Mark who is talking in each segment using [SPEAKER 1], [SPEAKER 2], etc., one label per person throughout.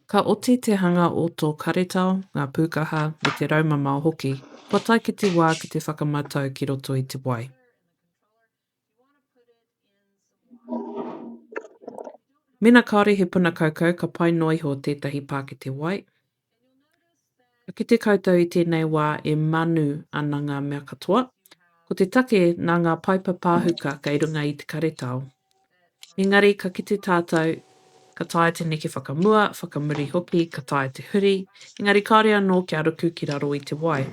[SPEAKER 1] Ka oti te hanga o tō karetao, ngā pūkaha, me te raumamao hoki, kua tae ki te wā ki te whakamatau ki roto i te wai. Mēnā kāore he puna kaukau ka pai noa iho tētahi pākete wai. Ka kite koutou i tēnei wā e manu ana ngā mea katoa. Ko te take nā ngā paipa pāhuka kei runga i te karetao. Engari ka kite tātou, ka taea te neke whakamua, whakamuri hoki, ka taea te huri, engari kāore anō kia ruku ki raro i te wai.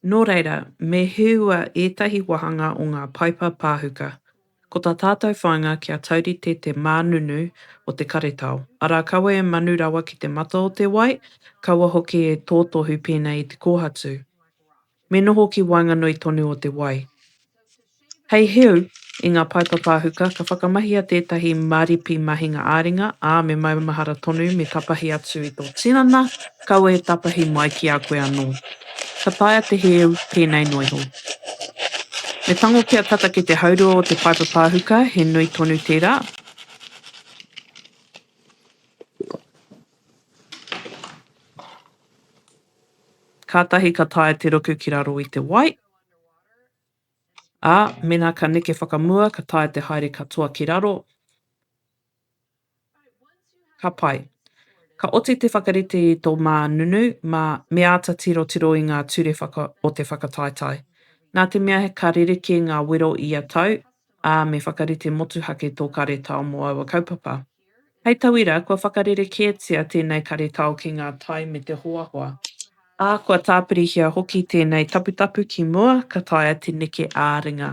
[SPEAKER 1] Nō reira, me heua ētahi wāhanga o ngā paipa pāhuka. Ko tā tātou whāinga kia taurite te mānunu o te karetao, arā kaua e manu rawa ki te mata o te wai, kaua hoki e tōtohu pēnei i te kōhatu. Me noho ki waenganui tonu o te wai. Hei heu i ngā paipa pāhuka, ka whakamahia tētahi māripi mahinga ā-ringa, ā, me maumahara tonu me tapahi atu i tō tinana, kaua e tapahi mai ki a koe anō. Ka taea te heu pēnei noa iho. Me tango kia tata ki te haurua o te paipa pāhuka, he nui tonu tērā. Kātahi ka taea te ruku ki raro i te wai. Ā, mēnā ka neke whakamua, ka taea te haere katoa ki raro. Ka pai. Ka oti te whakarite i tō mānunu, mā, me āta tirotiro i ngā ture whaka, o te whakataetae. Nā te mea ka rerekē ngā wero i ia tau, ā, me whakarite motuhake tō karetao mō aua kaupapa. Hei tauira, kua whakarerekētia tēnei karetao ki ngā tae me te hoahoa. Ā, kua tāpirihia hoki tēnei taputapu ki mua, ka taea te neke ā-ringa.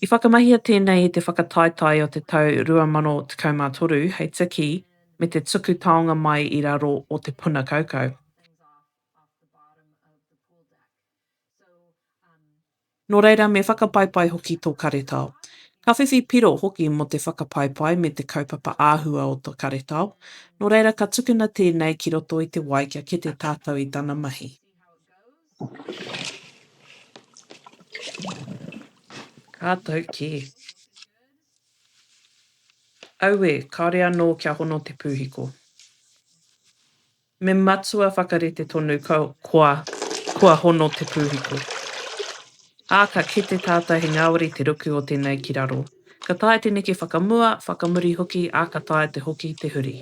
[SPEAKER 1] I whakamahia tēnei i te whakataetae o te tau 2013 hei tiki me te tuku taonga mai i raro o te puna kaukau. Nō reira me whakapaipai hoki tō karetao. Ka whiwhi piro hoki mō te whakapaipai me te kaupapa āhua o tō karetao, nō reira ka tukuna tēnei ki roto i te wai kia kite tātou i tana mahi. Ka tau kē. Auē, kāore anō kia hono te pūhiko. Me matua whakarite tonu koa kua hono te pūhiko. Ā, ka kite tātou he ngāwari te ruku o tēnei ki raro. Ka taea te neke whakamua, whakamuri hoki, ā, ka taea te hoki te huri.